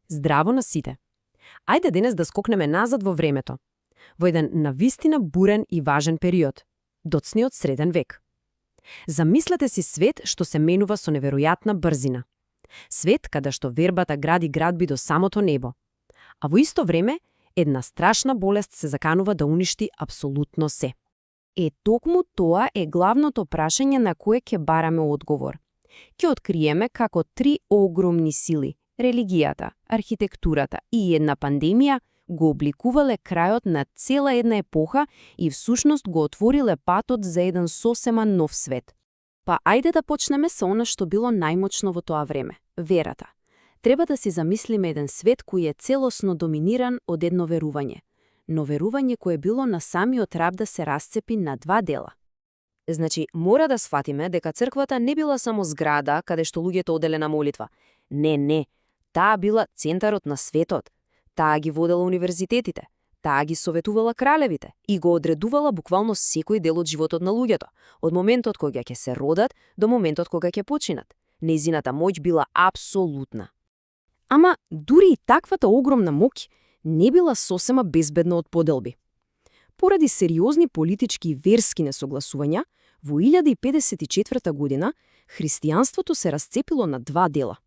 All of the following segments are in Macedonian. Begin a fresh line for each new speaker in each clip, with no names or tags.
Здраво на сите! Ајде денес да скокнеме назад во времето, во еден навистина бурен и важен период, доцниот среден век. Замислете си свет што се менува со неверојатна брзина. Свет каде што вербата гради градби до самото небо. А во исто време, една страшна болест се заканува да уништи апсолутно се.
Токму тоа е главното прашање на кое ќе бараме одговор. Ќе откриеме како три огромни сили – религијата, архитектурата и една пандемија – го обликувале крајот на цела една епоха и всушност го отвориле патот за еден сосема нов свет. Па ајде да почнеме со она што било најмочно во тоа време – верата. Треба да си замислиме еден свет кој е целосно доминиран од едно верување. Но верување кое било на самиот раб да се расцепи на два дела.
Значи, мора да сфатиме дека црквата не била само зграда каде што луѓето оделе на молитва. Не, таа била центарот на светот. Таа ги водела универзитетите, таа ги советувала кралевите и го одредувала буквално секој дел од животот на луѓето, од моментот кога ќе се родат до моментот кога ќе починат. Нејзината моќ била апсолутна.
Ама дури и таквата огромна моќ не била сосема безбедна од поделби. Поради сериозни политички и верски несогласувања, во 1054 година христијанството се расцепило на два дела.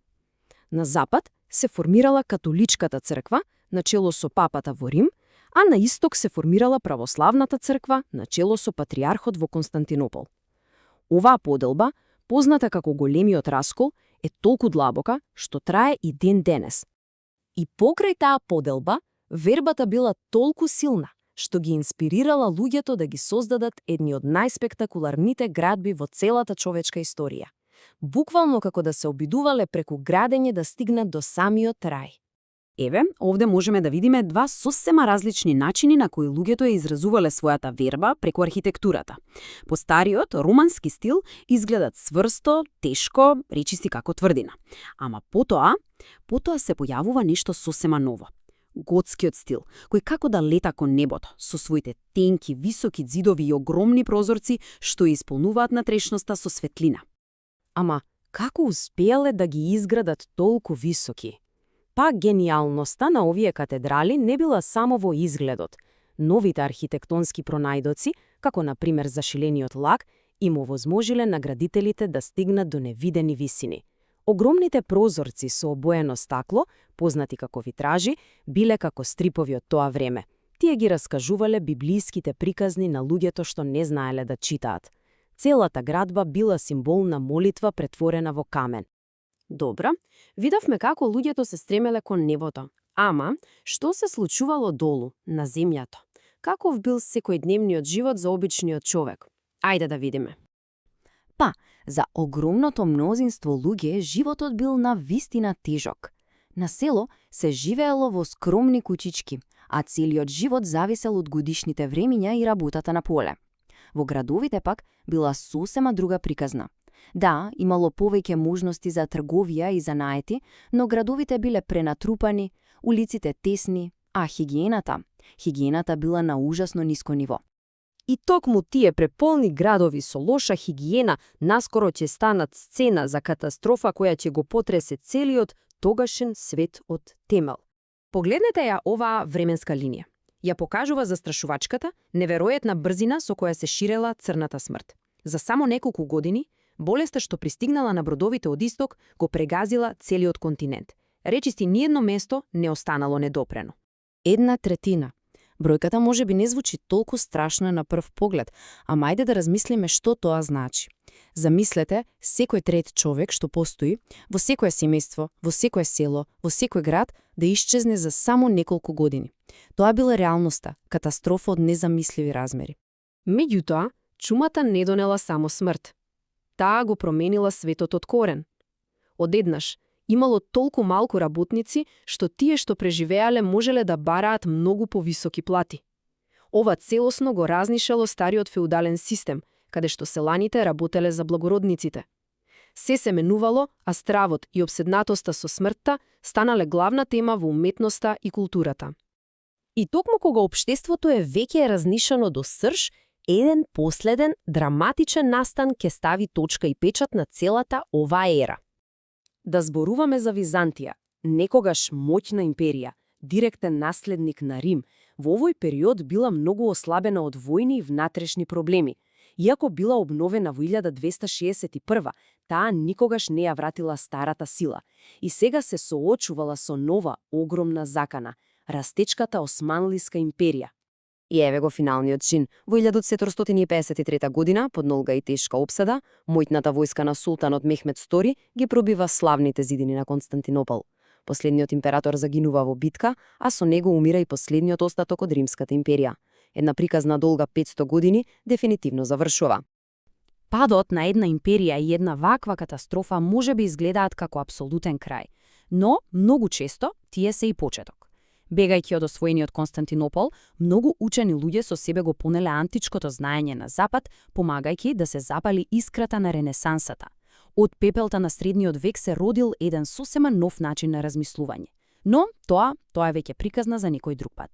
На запад се формирала католичката црква, начело со папата во Рим, а на исток се формирала православната црква, начело со патриархот во Константинопол. Оваа поделба, позната како големиот раскол, е толку длабока што трае и ден денес. И покрај таа поделба, вербата била толку силна, што ги инспирирала луѓето да ги создадат едни од најспектакуларните градби во целата човечка историја. Буквално како да се обидувале преку градење да стигнат до самиот рај.
Еве, овде можеме да видиме два сосема различни начини на кои луѓето ја изразувале својата верба преку архитектурата. По стариот, романски стил, изгледат сврсто, тешко, речиси како тврдина. Ама потоа се појавува нешто сосема ново. Готскиот стил, кој како да лета кон небото, со своите тенки, високи ѕидови и огромни прозорци, што исполнуваат натрешноста со светлина.
Ама како успеале да ги изградат толку високи? Па гениалноста на овие катедрали не била само во изгледот. Новите архитектонски пронајдоци, како на пример зашилениот лак, им овозможиле на градителите да стигнат до невидени висини. Огромните прозорци со обоено стакло, познати како витражи, биле како стрипови од тоа време. Тие ги раскажувале библиските приказни на луѓето што не знаеле да читаат. Целата градба била символ на молитва претворена во камен.
Добра, видовме како луѓето се стремеле кон небото. Ама, што се случувало долу, на земјата? Каков бил секојдневниот живот за обичниот човек? Ајде да видиме.
Па, за огромното мнозинство луѓе животот бил на вистина тежок. На село се живеело во скромни куќички, а целиот живот зависел од годишните времиња и работата на поле. Во градовите пак била сосема друга приказна. Да, имало повеќе можности за трговија и за наети, но градовите биле пренатрупани, улиците тесни, а хигиената била на ужасно ниско ниво.
И токму тие преполни градови со лоша хигиена наскоро ќе станат сцена за катастрофа која ќе го потресе целиот тогашен свет од темел. Погледнете ја оваа временска линија. Ја покажува застрашувачката, неверојатна брзина со која се ширела црната смрт. За само неколку години, болеста што пристигнала на бродовите од исток го прегазила целиот континент. Речисти ниедно место не останало недопрено.
1/3. Бројката може би не звучи толку страшно на прв поглед, ама ајде да размислиме што тоа значи. Замислете секој трет човек што постои, во секое семејство, во секое село, во секој град, да исчезне за само неколку години. Тоа била реалноста, катастрофа од незамисливи размери.
Меѓутоа, чумата не донела само смрт. Таа го променила светот од корен. Одеднаш, имало толку малку работници, што тие што преживеале можеле да бараат многу повисоки плати. Ова целосно го разнишало стариот феудален систем, каде што селаните работеле за благородниците. Се менувало, а стравот и обседнатоста со смртта станале главна тема во уметноста и културата. И токму кога општеството е веќе разнишано до срж, еден последен, драматичен настан ќе стави точка и печат на целата оваа ера. Да зборуваме за Византија,
Некогаш моќна империја, директен наследник на Рим, во овој период била многу ослабена од војни и внатрешни проблеми. Иако била обновена во 1261, таа никогаш не ја вратила старата сила и сега се соочувала со нова огромна закана – растечката Османлиска империја.
И еве го финалниот чин. Во 1453 година, под нолга и тешка опсада, моќната војска на султанот Мехмед Стори ги пробива славните зидини на Константинопол. Последниот император загинува во битка, а со него умира и последниот остаток од Римската империја. Една приказна долга 500 години дефинитивно завршува.
Падот на една империја и една ваква катастрофа може би изгледаат како апсолутен крај, но многу често тие се и почеток. Бегајќи од освоениот Константинопол, многу учени луѓе со себе го понеле античкото знаење на Запад, помагајќи да се запали искрата на Ренесансата. Од пепелта на средниот век се родил еден сосема нов начин на размислување. Но тоа е веќе приказна за некој друг пат.